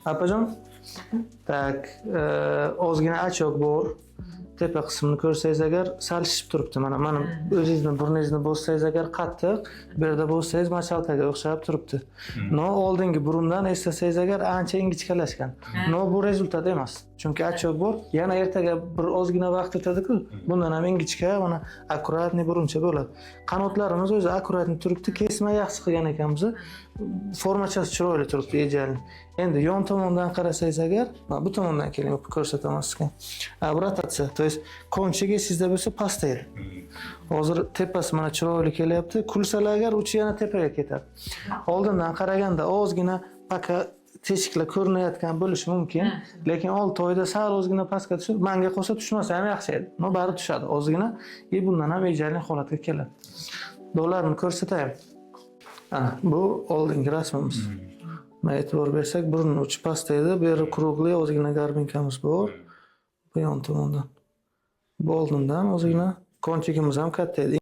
Opajon. Так, ozgina очаг bor. Tepa qismini ko'rsangiz agar, sal shishib turibdi. Mana o'zingizni burningizni bossangiz agar, qattiq, bu yerda bossangiz, мочалка ga o'xshab turibdi. Но oldingi burundan eslasangiz agar, ancha ingichkalashgan. Но bu результат emas. Chunki очаг bor. Yana ertaga bir ozgina vaqt o'tadi-ku. Bundan ham ingichka, mana, аккуратный buruncha bo'ladi. Qanotlarimiz o'zi аккуратный turibdi. Kesma yaxshi qilgan ekanmiz. Formachasi chiroyli turibdi, идеальный. Endi yon tomondan qarasangiz agar, mana bu tomondan keling, ko'rsataman sizga. Rotatsiya, то есть кончик i sizda bo'lsa pastda edi. Hozir tepasi mana chiroyli kelyapti. Kulsalar agar, uchi yana tepaga ketadi. Oldindan qaraganda ozgina пока teshiklar ko'rinayotgan bo'lishi mumkin. Lekin 6 oyda sal ozgina pastga tushib, manga qolsa tushmasa ham yaxshi edi. Но baribir tushadi ozgina и bundan ham идеальный holatga keladi. Dollarni ko'rsatay. Ana, bu oldingi rasmimiz. Mana, e'tibor bersak, burun uchi pastda edi. Bu yeri круглый, ozgina горбинка miz bor. Bu yon tomondan. Bu oldindan ozgina кончик imiz ham katta edi.